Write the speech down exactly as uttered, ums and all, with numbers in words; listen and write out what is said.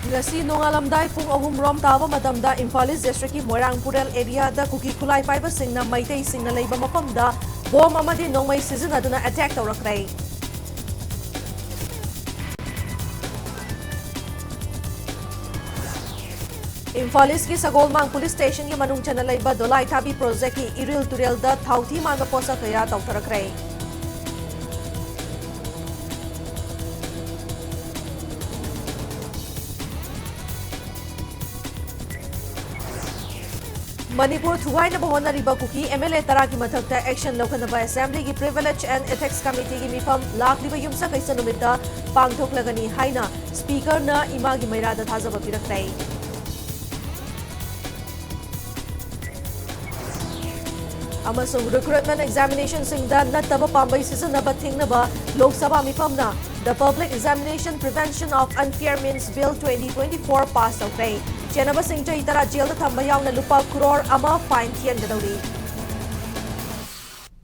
ꯉꯁꯤ ꯅꯣꯡꯉꯥꯜꯂꯝꯗꯥꯏ ꯄꯨꯡ ꯑꯍꯨꯝ ꯔꯣꯝ ꯇꯥꯕ ꯃꯇꯝꯗ ꯏꯝꯐꯥꯜ ꯏꯁ ꯗꯤꯁꯇ꯭ꯔꯤꯛꯀꯤ ꯃꯣꯏꯔꯥꯡ ꯄꯨꯔꯦꯜ ꯑꯦꯔꯤꯌꯥꯗ ꯀꯨꯀꯤ ꯈꯨꯠꯂꯥꯏ ꯄꯥꯏꯕꯁꯤꯡꯅ ꯃꯩꯇꯩꯁꯤꯡꯅ ꯂꯩꯕ ꯃꯐꯝꯗ ꯕꯣꯝ ꯑꯃꯗꯤ ꯅꯣꯡꯃꯩ ꯁꯤꯖꯤꯟꯅꯗꯨꯅ ꯑꯦꯇꯦꯛ ꯇꯧꯔꯛꯈ꯭ꯔꯦ꯫ ꯏꯝꯐꯥꯜ ꯏꯁꯀꯤ ꯁꯒꯣꯜꯃꯥꯡ ꯄꯨꯂꯤꯁ ꯁ꯭ꯇꯦꯁꯟꯒꯤ ꯃꯅꯨꯡ ꯆꯟꯅ ꯂꯩꯕ ꯗꯣꯂꯥꯏ ꯊꯥꯕꯤ ꯄ꯭ꯔꯣꯖꯦꯛꯀꯤ ꯏꯔꯤꯜ ꯇꯨꯔꯦꯜꯗ ꯊꯥꯎꯊꯤ ꯃꯥꯟꯕ ꯄꯣꯠꯁꯛ ꯀꯌꯥ ꯇꯧꯊꯔꯛꯈ꯭ꯔꯦ꯫ ꯃꯅꯤꯄꯨꯔ ꯊꯨꯒꯥꯏꯅꯕ ꯍꯣꯠꯅꯔꯤꯕ ꯀꯨꯀꯤ ꯑꯦꯝ ꯑꯦꯜ ꯑꯦ ꯇꯔꯥꯒꯤ ꯃꯊꯛꯇ ꯑꯦꯛꯁꯟ ꯂꯧꯈꯠꯅꯕ ꯑꯦꯁꯦꯝꯕ꯭ꯂꯤꯒꯤ ꯄ꯭ꯔꯤꯚꯤꯂꯦꯖ ꯑꯦꯟ ꯏꯊꯤꯛꯁ ꯀꯃꯤꯇꯤꯒꯤ ꯃꯤꯐꯝ ꯂꯥꯛꯂꯤꯕ ꯌꯨꯝꯁꯀꯩꯁ ꯅꯨꯃꯤꯠꯇ ꯄꯥꯡꯊꯣꯛꯂꯒꯅꯤ ꯍꯥꯏꯅ ꯁ꯭ꯄꯤꯀꯔꯅ ꯏꯃꯥꯒꯤ ꯃꯩꯔꯥꯗ ꯊꯥꯖꯕ ꯄꯤꯔꯛꯈ꯭ꯔꯦ꯫ ꯑꯃꯁꯨꯡ ꯔꯤꯀ꯭ꯔꯨꯠꯃꯦꯟ ꯑꯦꯛꯖꯥꯃꯤꯅꯦꯁꯟꯁꯤꯡꯗ ꯅꯠꯇꯕ ꯄꯥꯝꯕꯩ ꯁꯤꯖꯤꯟꯅꯕ ꯊꯤꯡꯅꯕ Lok Sabha ꯃꯤꯐꯝꯅ The Public Examination Prevention of Unfair Means Bill twenty twenty-four pass ꯇꯧꯈ꯭ꯔꯦ꯫ ꯆꯦꯟꯅꯕꯁꯤꯡ ꯆꯍꯤ ꯇꯔꯥ ꯖꯦꯜꯗ ꯊꯝꯕ ꯌꯥꯎꯅ ꯂꯨꯄꯥ ꯀ꯭ꯔꯣꯔ ꯑꯃ ꯐꯥꯏꯟ ꯊꯤꯍꯟꯒꯗꯧꯔꯤ꯫